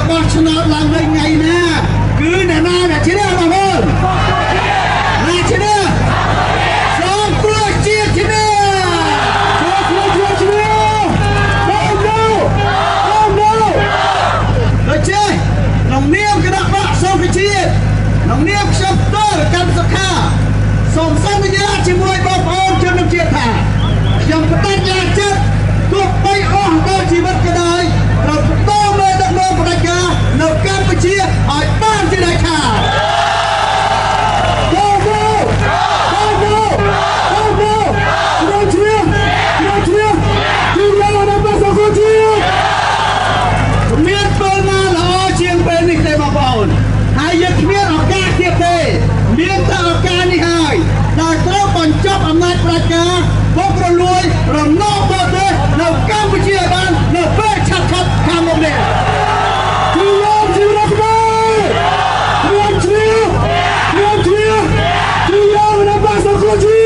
បោះឆ្នោតឡើងវិញថ្ងៃណាគឺអ្នកណាអ្នកឈ្នះបងប្អូនណាឈ្នះសង្គ្រោះជាតិឈ្នះ ឈ្នះឈ្នះឈ្នះ Oh no! Oh no! ដូច្នេះក្នុងនាមគណបក្សសង្គ្រោះជាតិក្នុងនាមខ្ញុំផ្ទាល់កម្មសុខាសូមសន្យាជាមួយបងប្អូនជនរួមជាតិថាខ្ញុំបដិញ្ញាចិត្តទោះបីអស់ដល់ជីវិតក៏ដោយត្រូវបន្តមេដឹកនាំផ្ដាច់ការនៅកម្ពុជាឲ្យបានជាដាច់ខាត Go go! Go go! Go go! ឈ្នះឈ្នះឈ្នះឈ្នះទីឡានបសកជា គ្មានពេលណាល្អជាងពេលនេះទេបងប្អូនហើយយើងគ្មានឱកាសទៀតទេមានតែឱកាសនេះហើយដែលត្រូវបញ្ចប់អំណាចប្រជាការពុករលួយរំលោភបរទេសនៅកម្ពុជាឲ្យបាននៅពេលឆាប់ៗខាងមុខនេះ ទីឡានជីវរខ្មែរឈ្នះឈ្នះឈ្នះឈ្នះទីឡានបសកជា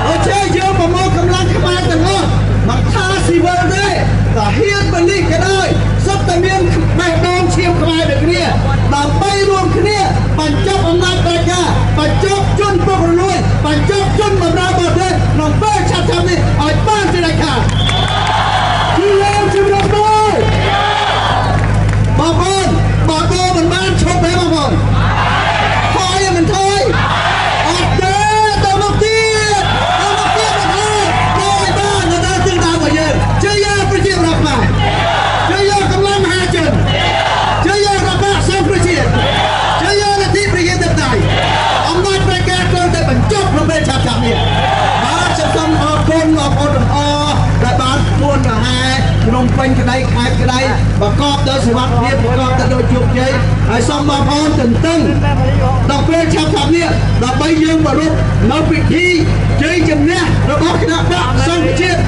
ដូច្នេះយើងប្រមូលកម្លាំងខ្មែរទាំងអស់មិនថាស៊ីវិលទេតាហ៊ានបលិសក៏ដោយសុទ្ធតែមានបេះដូងឈាមខ្មែរដូចគ្នាដើម្បីរួមគ្នាបញ្ចប់អំណាចប្រជាការបញ្ចប់ជនពុករលួយបញ្ចប់ជនបម្រើបរទេសក្នុងពេលឆាប់ៗនេះឲ្យបានជាដាច់ខាត ទីឡានជីវរខ្មែរ បងប្អូនបើដូរមិនបានឈប់ទេបងប្អូនថយមិនថយអត់ទេទៅមុខទៀតទៅមុខទៀតបងប្អូនដោយបាននៅដល់ទិសដៅរបស់យើងជ័យប្រជាប្រដ្ឋខ្មែរជ័យកម្លាំងមហាជនជ័យរបបសង្គ្រោះជាតិជ័យលទ្ធិប្រជាធិបតេយ្យអំណាចប្រជាការត្រូវតែបញ្ចប់ក្នុងពេលឆាប់ៗនេះបាទខ្ញុំសូមអរគុណបងប្អូនទាំងអស់ដែលបានពួនដង្ហែភ្នំពេញក្តីខេត្តក្តីប្រកបដោយសុវត្ថិភាពប្រកបទៅដោយជោគជ័យហើយសូមបងប្អូនទន្ទឹងដល់ពេលឆាប់ៗនេះដើម្បីយើងប្រារព្ធនៅពិធីជ័យជំនះរបស់គណបក្សសង្គ្រោះជាតិ។